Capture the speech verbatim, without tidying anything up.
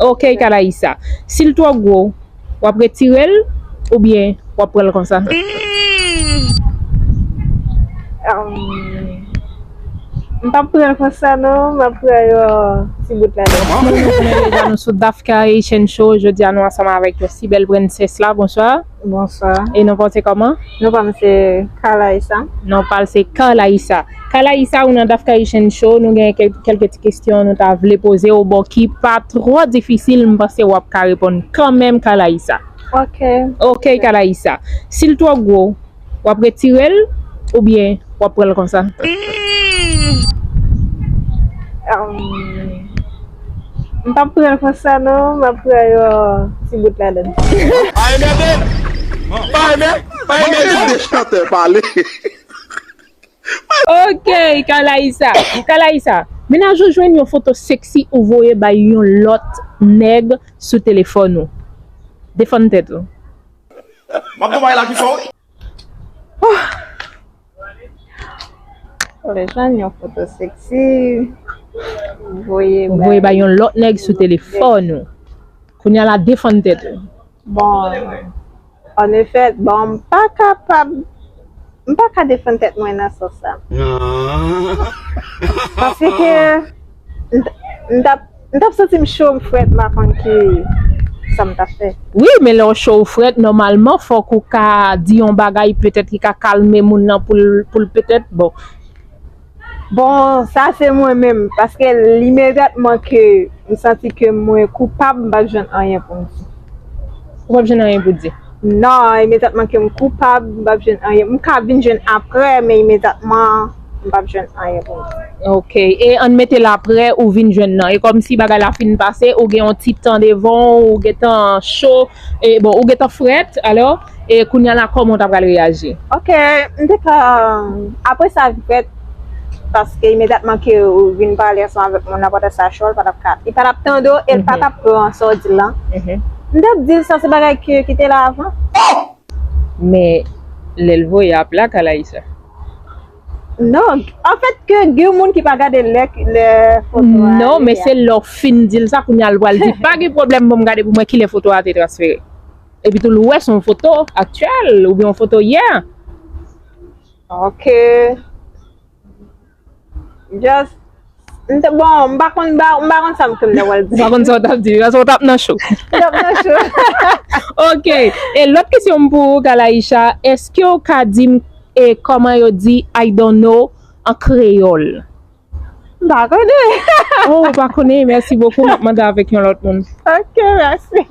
Ok, Kalaïsa. Si l twò gwo, w ap retire l oubyen w ap pran l konsa? M p ap pran l konsa non, m ap pran yon ti bout ladan. Bon, nou konnen deja nou sou Dafka Haitian Show. Jodi a nou ansanm avèk yon si bèl prensès la. Bonswa. Bonswa. E non pa w se kòman? Non pa m se Kalaïsa. Non pa l se Kalaïsa. Kalaïsa, ou nan Dafka Haitian Show, nou gen kèl- kèlke ti kesyon nou ta vle poze w, bon, ki pa twò difisil, m panse w ap ka reponn kanmenm, Kalaïsa. Ok. Ok, Kalaïsa. Si l twò gwo, w ap retire l oubyen w ap pran l konsa? M p ap pran l konsa non, m ap pran yon ti bout ladan. Pa enmède! Pa enmède! Pa enmède! Kite chantè pale. Ok, Kalaïsa. Kalaïsa, menaj ou jwenn yon foto seksi ou voye bay yon lòt nèg sou telefòn ou. Defann tèt ou. M ap gon bagay la ki fò wi. Ou jwenn yon foto seksi, voye Ou voye bay yon lòt nèg sou telefòn ou. Kounye a la, defann tèt ou. Bon, an efèt, bon, m pa kapab, m pa ka defann tèt mwen nan sans sa. Paske m t- m t ap m t ap santi m cho, m frèt, m pa konn ki sa m t ap fè. Wi, men lè w cho ou frèt, nòmalman, fòk ou ka di yon bagay petèt ki ka kalme moun nan pou l, pou l petèt, bon. Bon, sa se mwen menm, paske imedyatman ke m santi ke mwen koupab, m p ap jwenn anyen pou m di. Ou p ap jwenn anyen pou di? Non, imedyatman ke m koupab, m p ap jwenn anyen. M ka vin jwenn apre, men imedyatman, m p ap jwenn anyen pou m di. Ok, e ann mete l apre ou vin jwenn nan. E kòmsi bagay la fin pase, ou gen yon ti tan devan w, ou gentan cho, e bon, ou gentan frèt, alò, e kounye a la, kòman w ta pral reyaji? Ok, m te ka, apre sa vin fèt, paske imedyatman ke ou vin pale ansanm avèk moun nan, poutèt sa cho, l pa t ap ka, li pa t ap tande w, e l pa t ap pran sa w di l lan. M t ap di l sa se bagay ke, ki te la avan. Men, lè l voye ap la, Kalaïsa. Non, anfèt, ke gen moun ki pa gade lè, lè foto a. Non, men se lè w fin di l sa, kounye a l pral di, pa gen pwoblèm, ban m gade pou mwen kilè foto a te transfere. Epi tou, l wè se yon foto aktyèl, oubyen yon foto yè. Ok. Just, m te, bon, m pa konn, m pa, m pa konn sa m te vle wè l di. Ou pa konn sa w t ap di, paske w t ap nan cho. M t ap nan cho. Ok. E lòt kesyon m pou ou, Kalaïcha, èske w ka di m, e, kòman yo di "I don't know" an kreyòl? M pa konnen. Oh, ou pa konnen? Mèsi bokou. M ap mande avèk yon lòt moun. Ok, mèsi.